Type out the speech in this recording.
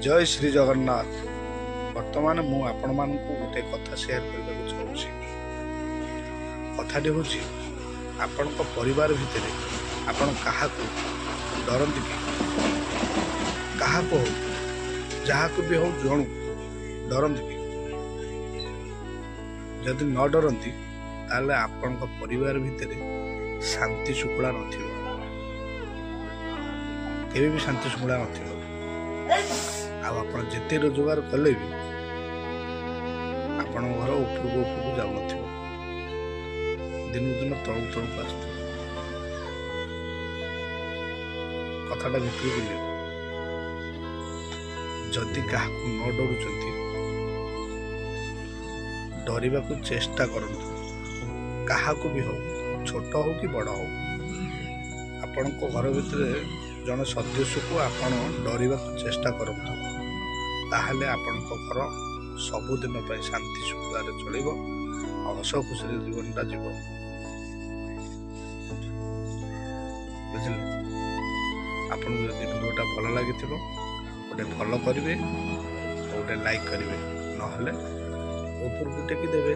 ଜୟ ଶ୍ରୀ ଜଗନ୍ନାଥ। ବର୍ତ୍ତମାନ ମୁଁ ଆପଣମାନଙ୍କୁ ଗୋଟେ କଥା ସେୟାର କରିବାକୁ ଚାହୁଁଛି। କଥାଟି ହେଉଛି, ଆପଣଙ୍କ ପରିବାର ଭିତରେ ଆପଣ କାହାକୁ ଡରନ୍ତି କି? କାହାକୁ ହଉ, ଯାହାକୁ ବି ହଉ, ଜଣକୁ ଡରନ୍ତି କି? ଯଦି ନ ଡରନ୍ତି, ତାହେଲେ ଆପଣଙ୍କ ପରିବାର ଭିତରେ ଶାନ୍ତି ଶୃଙ୍ଖଳା ନଥିବ। କେବେ ବି ଶାନ୍ତି ଶୃଙ୍ଖଳା ନଥିବ। ଆଉ ଆପଣ ଯେତେ ରୋଜଗାର କଲେ ବି ଆପଣଙ୍କ ଘର ଉପରକୁ ଉପରକୁ ଯାଉନଥିବ, ଦିନକୁ ଦିନ ତଳକୁ ତଳକୁ ଆସୁଥିବ। କଥାଟା ଭିତରକୁ ନିଅ। ଯଦି କାହାକୁ ନ ଡରୁଛନ୍ତି, ଡରିବାକୁ ଚେଷ୍ଟା କରନ୍ତୁ। କାହାକୁ ବି ହଉ, ଛୋଟ ହଉ କି ବଡ଼ ହଉ, ଆପଣଙ୍କ ଘର ଭିତରେ ଜଣେ ସଦସ୍ୟକୁ ଆପଣ ଡରିବାକୁ ଚେଷ୍ଟା କରନ୍ତୁ। ତାହେଲେ ଆପଣଙ୍କ ଘର ସବୁଦିନ ପାଇଁ ଶାନ୍ତି ଶୃଙ୍ଖଳାରେ ଚଳିବ ଆଉ ହସ ଖୁସିରେ ଜୀବନଟା ଯିବ। ବୁଝିଲେ? ଆପଣଙ୍କୁ ଯଦି ଭିଡ଼ିଓଟା ଭଲ ଲାଗିଥିବ, ଗୋଟେ ଫଲୋ କରିବେ ଆଉ ଗୋଟେ ଲାଇକ୍ କରିବେ, ନହେଲେ ଉପରକୁ ଟେକି ଦେବେ।